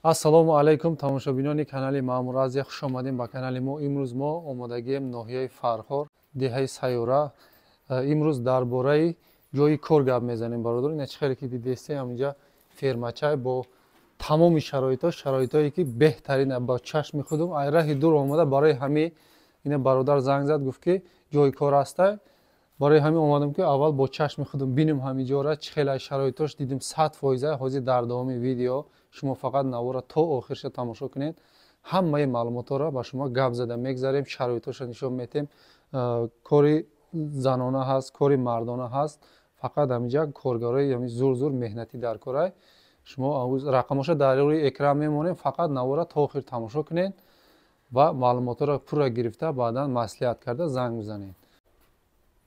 Ассалому алайкум, тамошобинони канали Маъмур Азия, хуш омадем ба канали мо. Имрӯз мо омодагием ноҳияи Фархор, деҳаи Сайёра. Имрӯз дар бораи ҷои кор гап мезанем, бародар. Ина чӣ хеле ки дидестем, ҳаминҷа фермачай бо тамоми шароитҳо, шароитҳое ки беҳтарин ба чашми худум. Ай раҳи дур омада барои ҳами ина бародар занг зад, гуфт ки ҷои кор ҳастай. Барои ҳамин омадам ки аввал бо чашми худум бинем ҳамин ҷора чӣ хеле шароитош. Дидим 100%. Ҳозир дар давоми видео шумо фақат навора то охирша тамошо кунед, ҳамаи маълумотҳоро ба шумо гап зада мегзарем, шароитҳоша нишон метем. Кори занона ҳаст, кори мардона ҳаст, фақат ҳаминҷа коргарои ҳамин зур-зур меҳнатӣ дар корай. Шумо рақамоша дар рӯи экран мемонем, фақат навора то охир тамошо кунед ва маълумотҳоро пурра гирифта баъдан маслиҳат карда занг бизанед.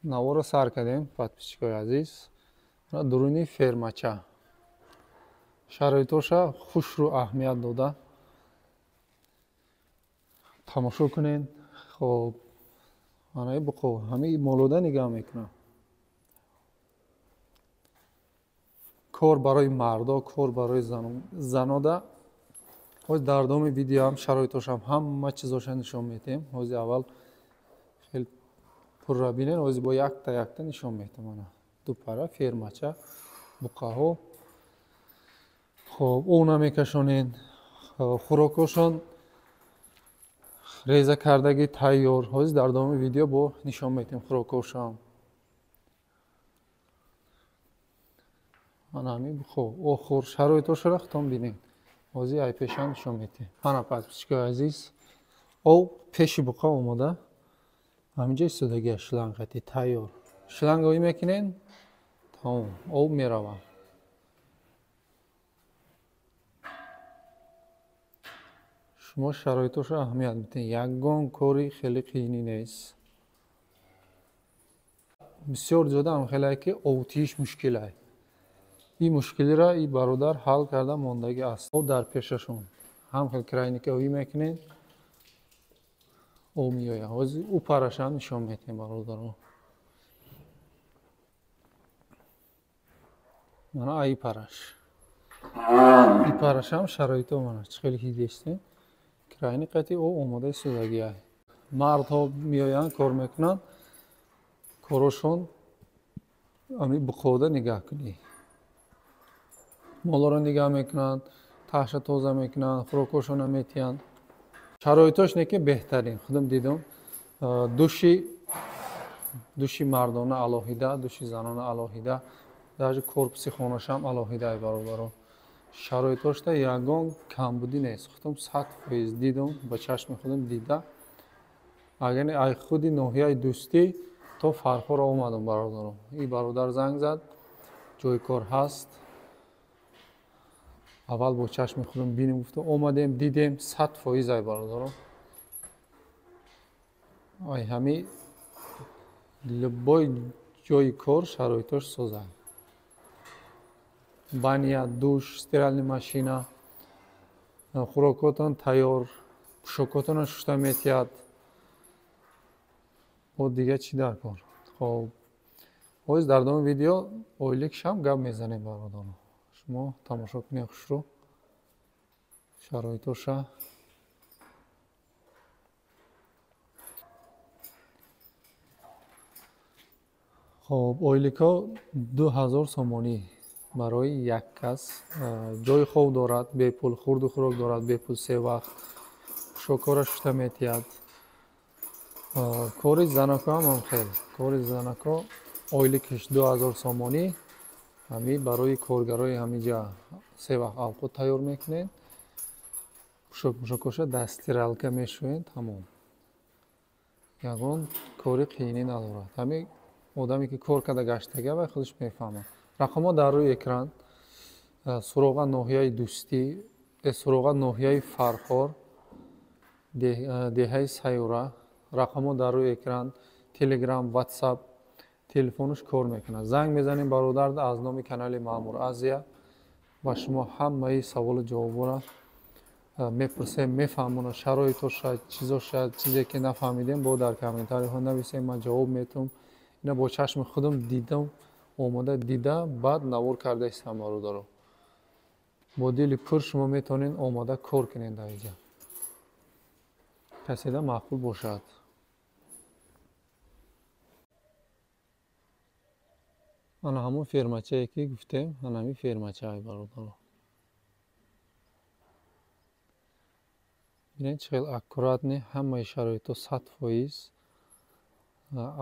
Наворо сар кардем, подписчикои азиз. Дуруни фермача шароитоша хушрӯ аҳамият дода тамошо кунед. Хоб, анаи буқо ҳамаи молода нигаҳ мекунам. Кор барои мардо, кор барои занода. Ҳозир дар давоми видеоам шароитошам ҳама чизоша нишон метем. Ҳозир аввал хеле пурра бинен, ҳозир бо якта якта нишон метем. Ана ду пара фермача, буқаҳо. Хоб, ов намекашонед, хӯрокҳошон реза кардагӣ тайёр. Ҳозир дар давоми видео бо нишон метем хӯрокҳошам. Ана ҳамин хоб, охур шароитошро худтон бинед. Ҳозир ай пешам нишон метем. Ана подписчикои азиз, ов пеши буқа омода, ҳаминҷа истодагия, шлангати тайёр. Шланг ой мекунед, тамом, ов меравад. Шумо шароитошро аҳамият бидиҳед, ягон кори хеле қиинӣ нест. Бисёр зиёда ҳам хеле ки овтииш мушкилай. Ин мушкилиро ин бародар ҳал карда мондагӣ аст. Ов дар пешашон ҳам хел крайника ой мекунед, ов меояд. Ҳозир ӯ парашам нишон метем, бародаро. Мана ай параш. Ин парашам шароито мана чӣ хеле ҳидестем. Крайни қати ов омода истодагиай. Мардҳо меоянд, кор мекунанд, корошон ҳамин буқода нигаҳ кунӣ. Молоро нигаҳ мекунанд, таҳша тоза мекунанд, хӯрокҳошонро метиҳанд. Шароитош не ки беҳтарин, худам дидам. Души мардона алоҳида, души занона алоҳида, даже корпуси хонашам алоҳида, бародаро. Шароитошта ягон камбудӣ нест. Худам 100% дидам, ба чашми худам дида. Агар ай худи ноҳияи Дӯстӣ то Фархорро омадам, бародаро. Ин бародар занг зад, ҷои кор ҳаст. Аввал бо чашми худам бинем гуфта омадем, дидем, 100% ай бародаро. Ай ҳами любой ҷои кор шароитош созад. Баня, душ, стиральная машина, хӯрокотон тайёр, пӯшокотонро шушта метиҳад. Бо дига чӣ дар кор? Хоб, ҳозир дар давоми видео ойликшам гап мезанем, бародаро. Шумо тамошо кунед хушрӯ шароитоша. Хоб, ойликҳо 2000 сомонӣ барои як кас. Ҷои хоб дорад бепул, хурду хӯрок дорад бепул, се вақт пӯшокҳоро шушта метиҳад. Кори занако ҳам хел. Кори занако ойликиш 2000 сомонӣ. Ҳами барои коргарои ҳаминҷа се вақт авқот тайёр мекунед, пӯшок мушокҳоша дар стиралка мешӯед, тамом. Ягон кори қиинӣ надорад. Ҳами одаме ки кор карда гаштага вай худаш мефаҳмад. Рақамҳо дар рӯи экран. Суроға ноҳияи Дӯстӣ, суроға ноҳияи Фархор, деҳаи Сайёра. Рақамҳо дар рӯи экран, Телеграм, Ватсап, телефонаш кор мекунад. Занг мезанем бародар аз номи канали Маъмур Азия ба шумо ҳамаи саволу ҷавобҳоро мепурсем, мефаҳмонам шароитоша, чизоша, чизе ки нафаҳмидем бо дар комментариҳо нависем, ман ҷавоб метавам. Ина бо чашми худам дидам, омода дида, баъд навор карда истам бародаро. Бо дили пур шумо метавонед омода кор кунед дар инҷа. Каседа маъқул бошад. Ана ҳамон фермачае ки гуфтем, ана ҳамин фермачае бародаро. Бинед чӣ хел аккуратне, ҳамаи шароитҳо 100%,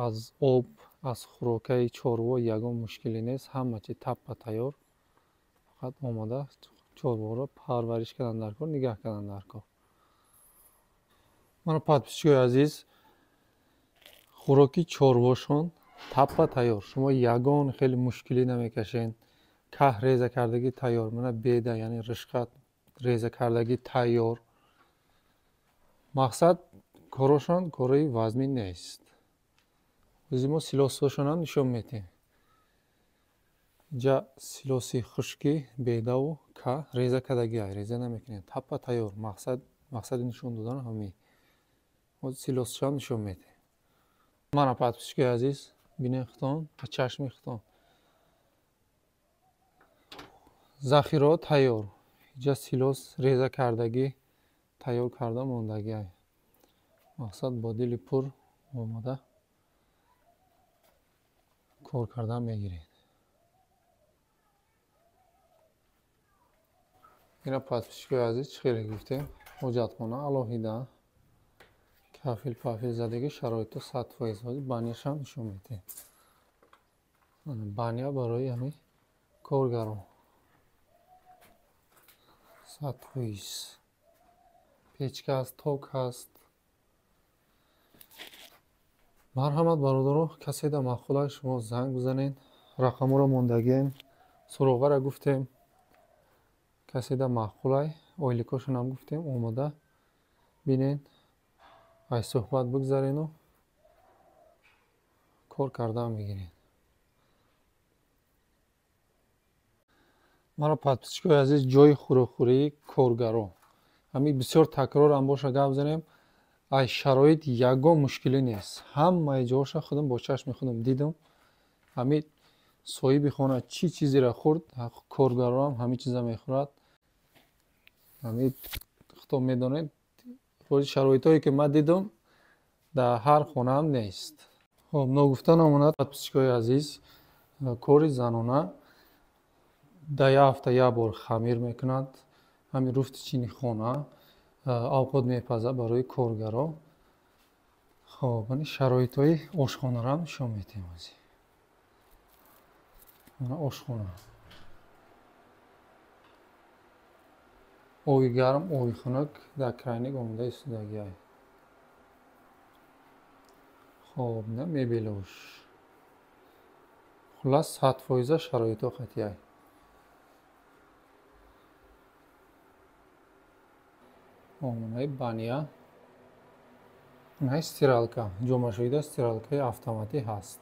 аз об, аз хӯрокаи чорво ягон мушкиле нест, ҳама чи таппа тайёр. Фақат омода чорворо парвариш кардан дар кор, нигаҳ кардан дар кор. Мана подписчикои азиз, хӯроки чорвошон таппа тайёр. Шумо ягон хеле мушкилӣ намекашед. Каҳ реза кардагӣ тайёр, мана беда, яъне ришқат реза кардагӣ тайёр. Мақсад корошон корои вазмин нест. Ози мо силосҳошонам нишон медиҳем. Инҷа силоси хушки бедаву каҳ реза кардагӣ, реза намекунем, таппа тайёр. Мақсади нишон додан ҳамин. Ози силосшам нишон медиҳем. Мана подписчикои азиз, бинед худтон, ба чашми худтон. Захираҳо тайёр. Инҷа силос реза кардагӣ, тайёр карда мондагӣ. Мақсад бо дили пур омода кор кардан мегиред. Ина подписчикои азиз, чӣ хеле гуфтем, ҳоҷатхона алоҳида, кафил пафил задагӣ, шароитҳо 100%. Ҳозир баняшам нишон медиҳем. Баня барои ҳамин коргарон 100%. Печка ҳаст, ток ҳаст. Марҳамат бародаро, каседа маъқула шумо занг бизанед. Рақамҳоро мондагием, суроғаро гуфтем. Каседа маъқулай, ойликошонам гуфтем, омода бинед, ай суҳбат бигзарену кор кардан мегиред. Мана подписчикои азиз, ҷои хӯрокхӯрии коргаро. Ҳамин бисёр такрорам боша гап занем, ай шароит ягон мушкилӣ нест. Ҳамаи ҷоҳоша худам бо чашми худам дидам. Ҳамин соҳиби хона чӣ чизеро хӯрд, коргароам ҳамин чиза мехӯрад. Ҳамин худтон медонед, шароитҳое ки ман дидам дар ҳар хонаам нест. Хоб, ногуфта намонад подписчикои азиз, кори занона дар як ҳафта як бор хамир мекунад. Ҳамин руфти чини хона авқот мепазад барои коргаро. Хоб, ани шароитҳои ошхонаро ҳам нишон медиҳем ҳозир. Мана ошхона. Оби гарм, оби хунук дар крайник омода истодагиай. Хоб, на мебелош. Хуллас 100% шароитҳо қатъиай. Омонаи баня. Наи стиралка, ҷомашӯида стиралкаи автоматӣ ҳаст.